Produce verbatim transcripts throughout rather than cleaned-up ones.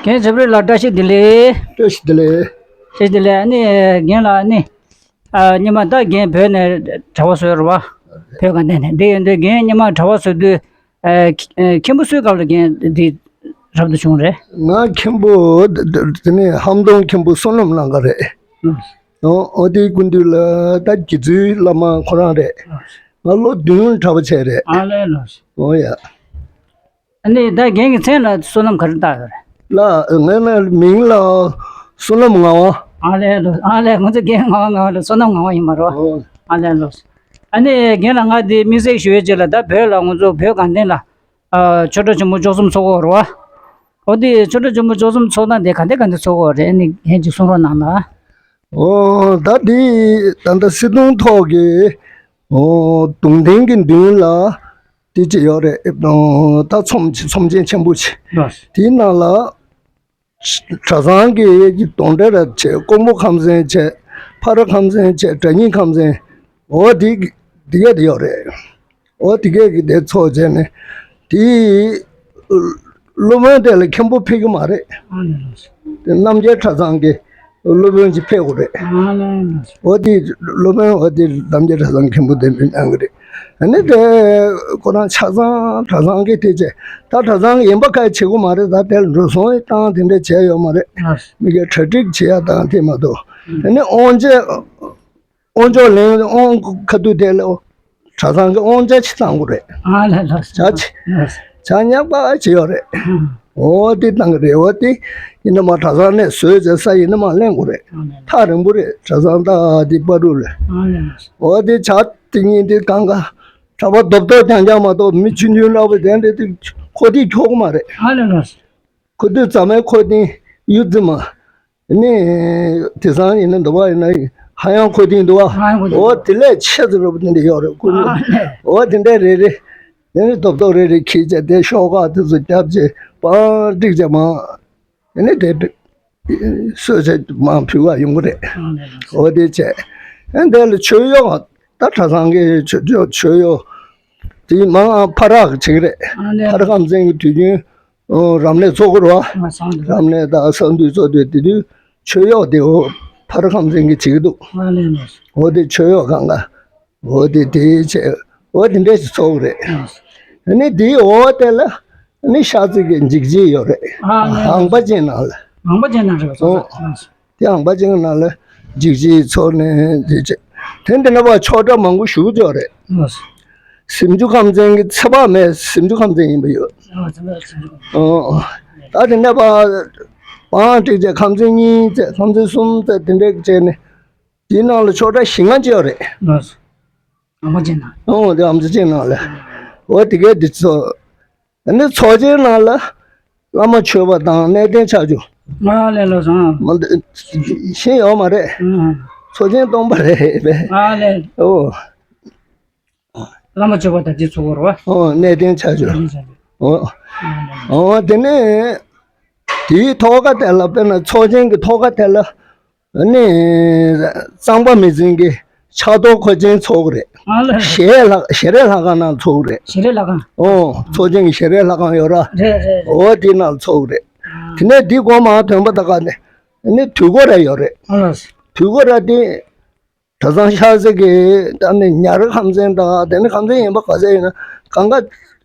རྒན་བྱམས་རིག་ལགས་བཀྲ་ཤིས་བདེ་ལེགས། བཀྲ་ཤིས་བདེ་ལེགས། བཀྲ་ཤིས་བདེ་ལེགས། ཨ་ནི་རྒན་ལགས་ཨ་ནི། ཨ་སྔོན་མ་ད་རྒན་བོད་ནས་གྲྭ་པ་བཟོས་རེད་བ། བོད་དགའ་ལྡན་ནས་འདི་ཡིན་དུས་རྒན་སྔོན་མ་གྲྭ་པ་བཟོས་དུས། ཨ་མཁན་པོ་སུའི་སྐབས་ལ་རྒན་འདི་རབ་ཏུ་བྱུང་རེད། ང་མཁན་པོ་དེ་ནས་ཧམ་སྟོང་མཁན་པོ་བསོད་ནམས་ལང་ཀ་རེད། ཨོ་ཨོ་དེའི་སྐུ་མདུན་ལ་ད་དགེ་ཚུལ་བླ་མ་ཁོ་རང་རེད། ང་ལོ་བདུན་གྲྭ་པ་བྱས་རེད། ཨ་ལས་ལགས། ཨོ་ཡ། ཨ་ནི་ད་རྒན་གྱི་མཚན་ལ་བསོད་ནམས་ག་རེ་བཏགས་ཡོད་རེད། ལགས་ངའི་མིང་ལ་བསོད་ནམས་ངག་དབང་། ཨ་ལས་ལགས། ཨ་ལས་ང་ཚོ་རྒན་ངག་དབང་ངག་དབང་ལ་བསོད་ནམས་ངག་དབང་ཡིན་མ་རོ། ཨོ། ཨ་ལས་ལགས། ཨ་ནི་རྒན་ལགས་ང་འདི་དམིགས་བསལ་ཞུ་ཡས་ཅིག་ལ་ད་བོད་ལ་ང་ཚོ་བོད་དགའ་ལྡན་ལ། ཨ་ཆོས་གྲྭ་ཆེན་མོ་བཅུ་གསུམ་ཚོགས་ཀྱི་ཡོད་རེད་བ། འོ་འདི་ཆོས་གྲྭ་ཆེན་མོ་བཅུ་གསུམ་ཚོགས་སྟངས་དེ་ག་འདྲ་ག་འདྲ་ཚོགས་ཀྱི་ཡོད་རེད། ཨ་ནི་རྒན་ཅིག་གསུང་རོགས་གནང་ན། ཨོ་ད་འདི་ད་ལྟ་སྲིད་སྐྱོང་ཐོག་གི་ཨོ་གདུང་རྟེན་གྱི་མདུན་ལ། དེ་ཅི་ཡོད་རེད། ཨོ་ད་ཚོམས་ཅི་ཚོམས་ཆེན་ཆེན་པོ་ཅི། ལགས། དེའི་ནང་ལ་གྲྭ་ཚང་གི་གདོན་འདྲེ་ར་བྱས། ཀོང་པོ་ཁམས་ཚན་བྱས། ཕ་ར་ཁམས་ཚན་བྱས། དགྲ་གཉེན་ཁམས་ཚན། འོ་དེ་དེ་གས་དེ་ཡོད་རེད། འོ་དེ་གས་ཀྱི་དེ་ཚོགས་བྱས་ནས་དེ། སློབ་དཔོན་དེ་ལ་མཁན་པོ་ཕེབས་ཀྱི་མ་རེད། ཨ་ལས་ལགས། དེ་རྣམ་རྒྱལ་གྲྭ་ཚང་གི་སློབ་དཔོན་ཅིག་ཕེབས་དགོས་རེད། ཨ་ལས་ལགས། འོ་དེ་སློབ་དཔོན་འོ་དེ་རྣམ་རྒྱལ་གྲྭ་ཚང་མཁན་པོ་དེ་མི་གནང་གི་རེད། ཨ་ནི་དེ་ཁོ་རང་ཆ་ཚང་གྲྭ་ཚང་གི་དེ་བྱས། ད་གྲྭ་ཚང་གི་ཡིན་པ་ཁ་བྱེད་དགོས་མ་རེད། ད་དེ་ལ་འགྲོ་སོང་བཏང་དེ་འདྲ་བྱས་ཡོད་མ་རེད། ཨ། མི་གའི་གྲ་སྒྲིག་བྱེད་ཡ་དང་དེ་མ་གཏོགས། ཨ་ནི་དབང་ཆེན། དབང་ཆོག་ལེན་དབང་ཁ་ཐུག་དེ་ལ་གྲྭ་ཚང་གི་དབང་ཆ་ཅིག་བཏང་དགོས་རེད། ཨ་ལས་ལགས། ཇ་ཆི། ཇ་ཉག་པ་ཅིག་ཡོད་རེད། ཨོ་དེ་བཏང་གི་རེད། འོ་དེ་ཡིན་ན་མ་གྲྭ་ཚང་ནས་བཟོས་བྱས་ས་ཡིན་ན་མ་ལེན་དགོས་རེད། ཐག་རིང་པོ་རེད། གྲྭ་ཚང་ད་དེ་བར་དུ་ལ། ཨ་ལས་ལགས། འོ་དེ་ཇ་དེ་གཉིས་དེ་གང་ག་གྲྭ་པ་རྡོབ་རྡོབ་རྐྱང་རྐྱང་མ་གཏོགས་མི་ཆུང་ཆུང་འདྲ་པོ་དེ་འདྲ་དེ་ཁོ་དེ་འཁྱོག་གི་མ་རེད། ཨ་ལས་ལགས། ཁོ་དེ་ཙམ་མེད་ཁོ་དེ་གཡུ་རྫི་མ། ནི། དེང་སང་ཡིན་ན་འདུག་བ་ཡིན་ན་ཧ་ཡང་ཁོ་ཐིང་འདུག་བ། ཧ་ཡང་ཁོ་ཐིང་འོ་དེ་ལས་ཆེ་ཙམ་རུ་དེ་འདྲ་ཡོད་རེད། ཁོ་ཨ་ནི། འོ་དེ་འདྲ་རེ་རེ། ནི་རྡོབ་རྡོབ་རེ་རེ་ཁྱེར་བྱས་དེ་ཤོག་ཁག་དེ་ཚོ་རྒྱབ་བྱས་པང་བསྒྲིགས་བྱས་མ། ནི་དེ་བེ་གསོད་བྱས་མ་ཕུལ་བ་ཡོང་གི་རེད། ཨ་ནི། འོ་དེ་བྱས། ཨ་འདི་ལ་མཆོད་གཡོག་ད་གྲྭ་ཚང་གི་མཆོད་གཡོག་མཆོད་གཡོག་དེ་མང་ཕ་རག་བྱེད་ཀྱི་རེད། ཨ་ནི། ཕ་རག་ཁམས་ཚན་གྱི་དུས་རྒྱུན། ཨོ། རབ་གནས་ཚོགས་ཀྱི་རེད་བ། ཨ་སང་འདུག་རབ་གནས་དང་གསང་འདུས་ཚོགས་དུས་དེ་དུས་མཆོད་གཡོག་དེ་འོ་ཕ་ར་ཁམས་ཚན་གྱིས་བྱེད་ཀྱི་འདུག་ཨ་ལས་ལགས། འོ་དེ་མཆོད་གཡོག་གང་ག་འོ་དེ་དེའི་ཆེད་འོ་དེ་འདྲས་ཞིག་ཚོགས་ཀྱི་རེད། ཨ་ནི་དེའི་འོག་དེ་ལ་ནི་ཤར་རྩེ་གི་འཇིགས་བྱེད་ཡོད་རེད། ཨ་ལས་ལགས། ཧང་པ་ཅན་ནང་ལ། ཧང་པ་ཅན་ནང་རེད་བ། ཨོ། ཚོགས་ས། དེ་ཧང་པ་ཅན་ནང་ལ་འཇིགས་བྱེད་ཚོགས་ནས་དེ་བྱེད། དེ་འདི་ན་བ་ཆོས་གྲྭ་མང་པོ་ཞུགས་ཡོད་རེད། ལགས། ཟིང་ཆུ་ཁམས་ཚན་གྱི་ཚེ་དཔག་མེད་ཟིང་ཆུ་ཁམས་ཚན་ཡིན་པ་ཡོད། ཨ་ཚེ་དཔག་ཟིང་ཆུ་ཁམས་ཚན། ཨོ། ད་དེ་ནས་པ་པང་བསྒྲིགས་བྱས་ཁམས་ཚན་གཉིས་བཙལ་ཁམས་ཚན་གསུམ་བཙལ་དེ་འདྲས་བྱས་ནས་དེའི་ནང་ལ་ཆོས་གྲྭ་བཞི་ལྔ་ཅིག་ཡོད་རེད། ལགས་སོ། ཨམ་ཅན་ན། ཨོ་དེ་ཨམ་ཅན་ནང་ལ། ཨོ་དེ་གས་དེ་ཚོ། ཨ་ནི་ཚོགས་ཆེན་ནང་ལ་བླ་མ་མཆོད་པ་དང་གནས་བརྟན་ཕྱག་རྒྱ། ང་ལས་ལོ་སོང་། མ་འདི་ཤེས་ཡོད་མ་རེད། ཨང་། ཚོགས་ཆེན་སྟོང་པ་རེད་པས། ང་ལས། ཨོ། བླ་མ་མཆོད་པ་དང་དེ་ཚོགས་རོ། ཨོ་གནས་བརྟན་ཕྱག་རྒྱ། ཨོ། ཨོ་དེ་ནས་དེའི་ཐོག་ཁ་དེ་ལ་དཔེར་ན་ཚོགས་ཆེན་གྱི་ཐོག་ཁ་དེ་ལ། ནི། གཙང་པ་མི་ཟིན་གྱི་ཕྱག་རྡོར་འཁོར་ཆེན་ཚོགས་རེད། ཨ་ལ། ཞལ་ལྷ་ཞལ་རས་ལྷ་ཁང་ནང་ཚོགས་རེད། ཞལ་རས་ལྷ་ཁང་། ཨོ་ཚོགས་ཆེན་གྱི་ཞལ་རས་ལྷ་ཁང་ཡོད་ར། རེད་རེད་རེད། ཨོ་དེ་ནང་ཚོགས་རེད། ཨ། དེ་ནས་དེ་གོང་མ་ཐོན་པ་ད་ག་ནས་ནི་དུས་འཁོར་ར་ཡོད་རེད། ཨ་ལ། དུས་འཁོར་ར་དེ་གྲྭ་ཚང་ཤར་རྩེ་གི་ད་ནི་ཉ་རི་ཁམས་ཚན་དང་དེ་ནི་ཁམས་ཚན་ཡིན་པ་ག་ཚད་ཡིན་ན་གང་ག་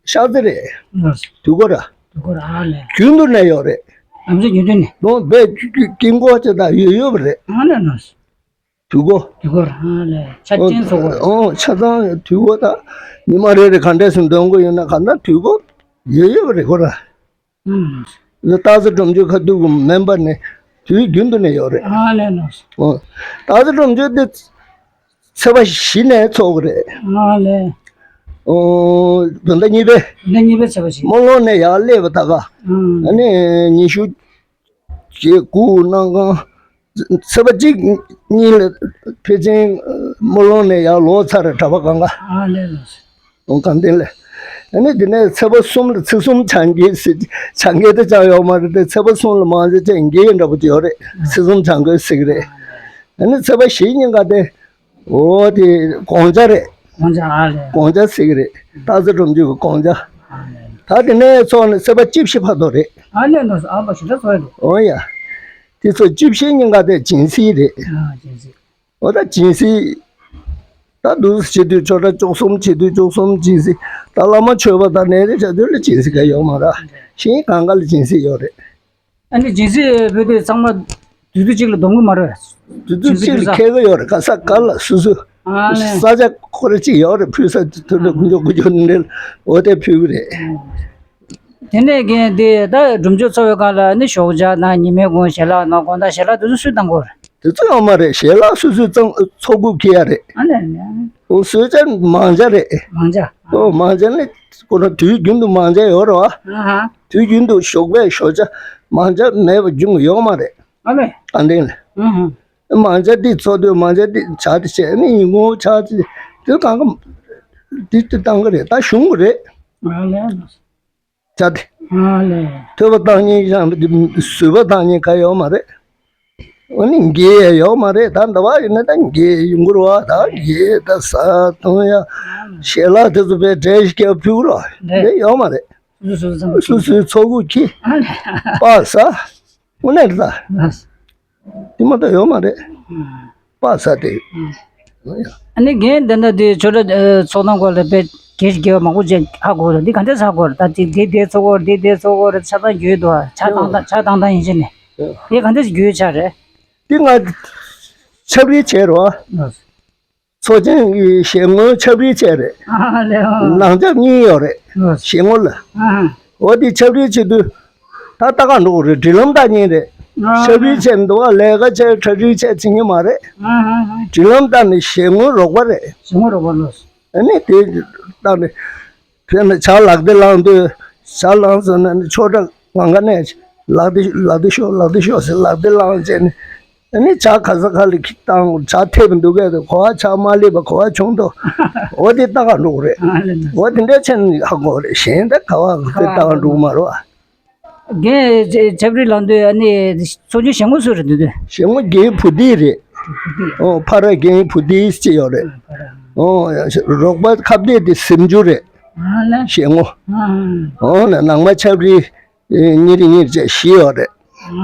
ཤར་རྩེ་རེད། ཨ་ལ། དུས་འཁོར་ར། དུས་འཁོར་ཨ་ལས། རྒྱུན་དུ་གནས་ཡོད་རེད། ཨམ་ཅོག་ཡོད་དུས་ནས། ལོ་བས་དཀྱིལ་འཁོར་ཅིག་དང་ཡོད་ཡོད་པ་རེད། ཨ་ལས་ལགས། དུས་འཁོར། དུས་འཁོར་ཨ་ལས་ཆ་རྐྱེན་ཚོགས་པ་རེད། ཨོ་ཆ་ཚང་དུས་འཁོར་དང་ཉི་མ་རེ་རེ་ག་འདྲས་སུ་འདོན་དགོས་ཡོད་ན་ག་ན་དུས་འཁོར་ཡོད་ཡོད་པ་རེད་ཁོ་ར། ཨུམ། སྟག་རྩེ་སྒྲོམ་ཆེན་ཁ་ཐུག་གི་མེམ་བར་ནས་དུས་རྒྱུན་དུ་ནས་ཡོད་རེད། ཨ་ལས་ལགས། ཨོ། སྟག་རྩེ་སྒྲོམ་ཆེན་དེ་ཚེས་པ་བཞི་ནས་ཚོགས་ཀྱི་རེད། ཨ་ལས། ཨོ། བདུན་ཟླ་གཉིས་པའི། བདུན་ཟླ་གཉིས་པའི་ཚེས་པ་བཞི། སྨོན་ལམ་ནས་ཡར་སླེབས་པ་ད་ག་ཨུམ། ཨ་ནི་ཉི་ཤུ་རྗེས་དགུ་གནམ་གང་ཚེས་པ་གཅིག་གཉིས་ལ་ཕལ་ཆེར་སྨོན་ལམ་ནས་ཡར་ལོག་ཚར་རེད་གྲྭ་པ་གང་ག་ཨ་ལས་ལགས། ཨོ་གང་ལྡན་ལས། ཨ་ནི་དེ་ནས་ཚེས་པ་གསུམ་ལ་ཚེས་གསུམ་བྱང་གི་ཟེར་བྱང་གི་དེ་ཅང་ཡོད་མ་རེད་དེ་ཚེས་པ་གསུམ་ལ་མང་ཆེ་ཅན་འགྱེད་འདྲ་པོ་ཅིག་ཡོད་རེད། ཚེས་གསུམ་བྱང་གི་ཟེར་གི་རེད། ཨ་ནི་ཚེས་པ་བཞི་ཉིན་ག་དེ། ཨོ་དེ་དགོང་ཇ་རེད། དགོང་ཇ་ཨ་ལས། དགོང་ཇ་ཟེར་གི་རེད། སྟག་རྩེ་སྒྲོམ་ཆེན་གྱི་དགོང་ཇ། ཨ་ལས། ད་དེ་ནས་ཚོགས་ནས་ཚེས་པ་བཅུ་བཞི་བར་དུ་རེད། ཨ་ནི་ནོ་ཨ་མ་ཞུ་ད་ཚོགས་རེད། འོ་ཡ། དེ་ཚོ་བཅུ་བཞི་ཉིན་ག་དེ་སྦྱིན་སྲེག་རེད། ཨ་སྦྱིན་སྲེག་འོ་ད་སྦྱིན་སྲེག་ད་འདུག་སེ་བྱེད་དུས་ཆོ་འཕྲུལ་བཅུ་གསུམ་བྱེད་དུས་བཅུ་གསུམ་སྦྱིན་སྲེག་ད་བླ་མ་མཆོད་པ་དང་ནས་རེ་བྱ་དུས་ལ་སྦྱིན་སྲེག་ག་ཡོད་མ་རེད། གཞན་གང་ག་ལ་སྦྱིན་སྲེག་ཡོད་རེད། ཨ་ནི་སྦྱིན་སྲེག་བོད་དེ་ཚང་མ་དུས་ཚོད་གཅིག་ལ་སྡོམ་གི་མ་རེད། དུས་ཚོད་གཅིག་ལ་ཁེལ་གི་ཡོད་རེད། ག་ས་ག་ལ་སོ་སོ་ཨ་ལེ། ས་ཆ་ཁོ་རེ་གཅིག་ཡོད་རེད། ཕུལ་ས་དུས་ཚོད་དགུ་འཇོག་དགུ་འཇོག་འདྲེ་འོ་དེ་ཕུལ་གི་རེད། དེ་ནས་རྒན་དེ་ད་སྒྲུབ་མཆོད་ཚོགས་པའི་སྒང་ལ་ནི་ཞོགས་ཇ་ན་ཉི་མའི་གུང་ཞལ་ལག་ན་དགོང་དག་ཞལ་ལག་དེ་ཚོ་སུས་བཏང་དགོས་རེད། དེ་ཚོ་ཡོད་མ་རེད། ཞལ་ལག་སོ་སོའི་གཙང་ཚོགས་ཁུར་འཁྱེར་ཡ་རེད། ཨ་ནི་ཨ་ནི། ཨོ་གསོལ་ཇ་མང་ཇ་རེད། མང་ཇ། ཨོ་མང་ཇ་ནི་ཁོ་རང་དུས་རྒྱུན་དུ་མང་ཇ་ཡོད་རེད་བ། ཨ་ཧ། དུས་རྒྱུན་དུ་ཞོགས་པའི་ཞོགས་ཇ་མང་ཇ་མེད་པ་རྒྱུན་ཡོད་མ་རེད། ཨ་ནི། ད་འདི་ལ། ཨ་ཧ། མང་ཇ་འདི་ཚོགས་དུས་མང་ཇ་འདི་ཇ་དེ་བྱས་ནི་ཡིན་ངོ་ཇ་དེ་དེ་གང་ག་འདི་དེ་བཏང་གི་རེད། ད་གཞུང་གི་རེད། ཨ་ལེ། ཇ་དེ། ཨ་ལེ། ཐོད་པ་བཏང་མཁན་ཡང་བཟོད་པ་བཏང་མཁན་ག་ཡོད་མ་རེད། འོ་ནི་འགྱེལ་ཡོད་མ་རེད། ད་འདི་བ་ཡིན་ན་ད་འགྱེལ་ཡོང་གི་རེད་བ། ད་འགྱེལ་ད་ཟ་འཐུང་ཡ་ཞལ་ལག་དེ་ཚོ་བས་འབྲས་ཞིག་སྐྱེལ་ཕུལ་གི་རེད་བ། རེད། འདི་ཡོད་མ་རེད། སོ་སོ་ཚང་སོ་སོའི་ཚོགས་ཁུར་འཁྱེར། ཨ་ལེ། པ་ཟ། དངོས་གནས་རེད་ད། ལགས། དེ་མ་གཏོགས་ཡོད་མ་རེད། ཨ། པ་ས་དེ། ཨ་ནི་རྒན་འདི་འདྲ་དེ་ཆོས་གྲྭ་ཨ་ཚོགས་གཏམ་སྐོར་ལ་དཔེ་གལ་ཆེ་དགེ་བ་མང་པོ་ཅིག་ཧ་གོ་རེད། འདི་ག་འདྲས་ཧ་གོ་རེད། ད་དེ་དེ་དེ་ཚོགས་སྐོར་དེ་དེ་ཚོགས་སྐོར་རེད། ཆ་ཚང་རྒྱུས་འདུག་ཆ་བཏང་ད་ཆ་བཏང་ད་ཡིན་ཕྱིན་ནས་དེ་ག་འདྲས་རྒྱུས་ཆགས་རེད། འདི་ང་ཆབ་རིལ་བྱས་རོ། ཨ། ཚོགས་ཆེན་གྱི་ཞལ་ངོའི་ཆབ་རིལ་བྱས་རེད། ཨ་ལེ། ཨ། ནང་ཆབ་གཉིས་ཡོད་རེད། ཨ། ཞལ་ངོ་ལ། ཨ། འོ་དེ་ཆབ་རིལ་བྱེད་དུས་ད་ལྟ་ག་འགྲོ་གི་རེད། སྒྲིག་ལམ་ལྟར་ཉན་རེད། ཨ། ཆབ་རིལ་བྱས་འདུག་ག་ལས་ཀ་བྱས་གྲ་སྒྲིག་བྱས་བྱེད་ཉན་མ་རེད། ཨ། སྒྲིག་ལམ་ལྟར་ནས་ཞལ་ངོ་རོགས་པ་རེད། ཞལ་ངོ་རོགས་པ་ལོས། ཨ་ནི་དེ་ལྟར་ནས་དཔེར་ན་ཇ་ལག་དེ་བླངས་དུས་ཇ་བླངས་ཟེར་ན་ནི་ཆོས་གྲྭ་ངང་ག་ནས་ལག་དེ་ལག་དེ་ཤོག་ལག་དེ་ཤོག་ཟེར་ལག་དེ་བླངས་བྱས་ནས། ཨ་ནི་ཇ་ག་ས་ག་ལ་ཁྱི་བཏང་ཇ་ཐེབས་འདུག་གས་དེ་གོ་བ་ཆགས་མ་ལེབ་པ་གོ་བ་བྱུང་དོ། འོ་དེ་ལྟ་ག་འགྲོ་གི་རེད། ཨ་ལེ་ལེ། འོ་དེ་འདྲ་བྱས་ནས་ཧ་གོ་རེད། གཞན་དེ་ག་བ་དེ་ལྟ་ག་འགྲོ་གི་མ་རེད་བ། རྒན་ཆབ་རིལ་ལངས་དུས་ཨ་ནི་ཚོགས་ཆུང་ཞལ་ངོ་སུ་རེད་འདུག་དུས། ཞལ་ངོ་རྒན་བུ་དིས་རེད། བུ་དིས། ཨོ་ཕ་ར་རྒན་བུ་དིས་ཅི་ཡོད་རེད། ཨོ་རོགས་པ་ཁ་བདེ་དེ་སེམས་རྒྱུ་རེད། ཨ་ལེ། ཞལ་ངོ་། ཨ། ཨོ་ན་ནང་མ་ཆབ་རིལ། ཨེ་གཉིས་རེ་གཉིས་རེ་བྱས་བཞི་ཡོད་རེད། ཨ་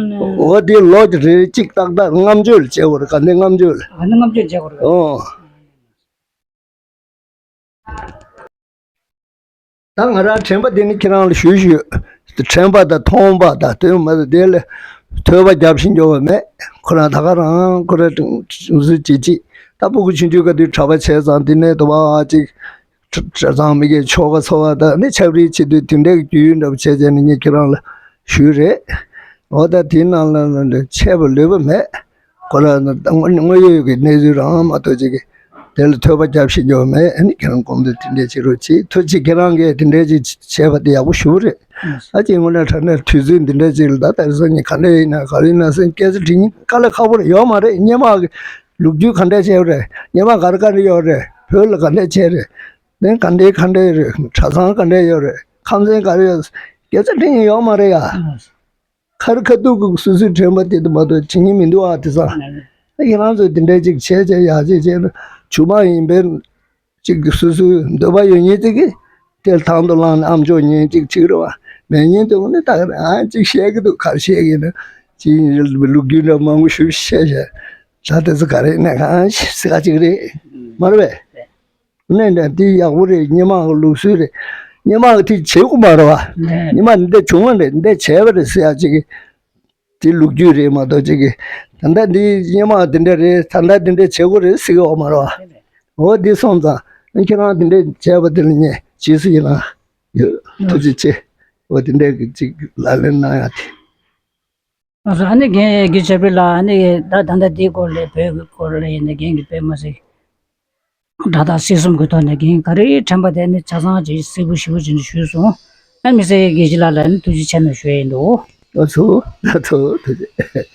ནི། འོ་དེ་ལོ་རེ་གཅིག་ཏག་ཏག་ལྔ་མཆོད་ལ་བྱེད་དགོས་རེད། ག་འདི་ལྔ་མཆོད་ལ། ཨ་ནི་ལྔ་མཆོད་བྱེད་དགོས་རེད། ཨོ། ད་ང་རང་དྲན་པ་དེ་ནི་ཁྱེད་རང་ལ་ཞུས་ཞུས། དྲན་པ་དང་མཐོང་བ་དང་དོན་མ་དང་དེ་ལ་ཐོས་པ་རྒྱབ་ཤིང་འགྱོ་བ་མེད། ཁོ་རང་ད་ག་རང་ཁོ་རང་ཟུ་ཅི་ཅི་ད་སྤུ་གུ་ཆུང་ཆུང་ག་དུས་གྲྭ་པ་བྱས་ཙང་དེ་ནས་དུ་བ་ཅིག་གྲྭ་ཚང་མི་གི་ཆོ་ག་འཚོ་བ་དང་ནི་ཆབ་རིལ་བྱེད་དུས་དེ་འདྲའི་རྒྱུས་ཡོད་འདྲ་པོ་བྱས་བྱས་ནས་ངས་ཁྱེད་རང་ལ་ཞུས་རེད། འོ་ད་དེའི་ནང་ལ་ཆད་པ་ལུས་པ་མེད། ཁོ་རང་དངོས་ཡོད་ཀྱི་གནས་ཚུལ་རང་མ་གཏོགས་ཅིག་གི་དེ་ལ་ཐོས་པ་རྒྱབ་ཤེས་ཀྱི་མེད། ཨ་ནི་ཁྱེད་རང་གོམ་དུ་དེ་འདྲས་བྱེད་རོགས་གྱིས། ཐུགས་རྗེ་ཁྱེད་རང་གིས་དེ་འདྲས་ཅིག་བྱས་པ་དེ་ཡག་པོ་ཞུ་རེད། ཨ་ཅེ་དངོས་གནས་དྲང་གནས་དུས་ཚོད་འདི་འདྲས་ཅིག་ལ་ད་དེང་སང་ཉིན་ག་འདྲས་ཡིན་ན་ག་རེ་ཡིན་ན་སེམས་སྐད་ཆ་དྲི་ཉིན་དཀའ་ལས་ཁག་པོ་རེད། ཡོད་མ་རེད། སྔོན་མ་གི་ལོ་རྒྱུས་ག་འདྲས་བྱས་ཡོད་རེད། སྔོན་མ་ག་རེ་ག་རེ་ཡོད་རེད། བོད་ལ་ག་འདྲས་བྱས་རེད། དེ་ག་འདྲའི་ག་འདྲ་ཡོད་རེད། གྲྭ་ཚང་ག་འདྲ་ཡོད་རེད། ཁམས་ཚན་ག་རེ་ཡོད། སྐད་ཆ་དྲི་ཡིན་ཡོད་མ་རེད་ཡ། ཁ་རི་ཁ་ཐུག་གི་སོ་སོའི་དྲན་པ་དེ་དུ་མ་གཏོགས་བྱེད་ཉིན་མི་འདུག་ཨ། དེ་ཚང་ཁྱེད་རང་ཚོས་དེ་འདྲ་ཅིག་བྱས་བྱས་ཡག་ཅིག་བྱས་ན་ཇུ་མ་ཡིན་པའི་ཅིག་སོ་སོའི་འདོད་པ་ཡོད་ཉིན་ཅིག་གིས་དེ་དང་དུ་བླངས་ནས་ཨམ་ཅོག་ཉན་ཅིག་ཅིག་རེད་བ། མེད་ཉིན་དུ་ནི་ད་ག་ཨ་ཅིག་བཤད་གི་འདུག་ག་རེ་བཤད་གི་ན་ཅིག་ལོ་རྒྱུས་འདྲ་མང་པོ་ཞུ་བཤད་བཤད་ད་དེ་ཚོ་ག་རེ་ཡིན་ན་གང་ཞིག་ཟེར་ག་ཅིག་རེད། མ་རེད་པས། ནས་འདྲ་འདི་ཡག་པོ་རེད། སྔོན་མ་གི་ལུགས་སྲོལ་རེད། སྔོན་མ་གི་དེ་བྱེད་དགོས་མ་རེད་བ། སྔོན་མ་འདི་བྱུང་བ་རེད། འདི་བྱས་པ་རེད་ཟེར་ཡག་ཅིག་གི་དེ་ལོ་རྒྱུས་རེད་མ་གཏོགས་ཅིག་གི་ད་ལྟ་འདི་སྔོན་མ་འདི་འདྲ་རེད། ད་ལྟ་འདི་འདྲ་བྱེད་དགོས་རེད་ཟེར་གི་ཡོད་མ་རེད་བ། འོ་འདི་སོང་ཙང་ཁྱེད་རང་འདི་འདྲ་བྱས་པ་དེ་ལ་ངས་རྗེས་སུ་ཡི་རང་ཡོད། ཐུགས་རྗེ་ཆེ། འོ་འདི་འདྲ་གི་ཅིག་ལག་ལེན་གནང་ཡག་དེ། ལགས་སོ། ཨ་ནི་རྒན་རྒྱུ་ཆབ་རིལ་ལ་ཨ་ནི་ད་ད་ལྟ་འདིའི་སྐོར་ལ་བོད་ཀྱི་སྐོར་ལ་ཡིན་ན་རྒན་གྱིས་དཔེ་མ་སྲིད་སྒྲ་དག་གསལ་གསུམ་གྱི་ཐོག་ནས་རྒན་ག་རེ་དྲན་པ་དེ་ནི་ཆ་ཚང་ཅིག་གསལ་པོ་ཞེ་པོ་ཅིག་ཞུས་སོང་། ཨ་མི་སེར་དགེ་བཤེས་ལགས་ལ་ནི་ཐུགས་རྗེ་ཆེ་ན་ཞུ་ཡ་ཡིན་འདུག་ལགས་སོ། ལགས་སོ། ཐུགས་རྗེ།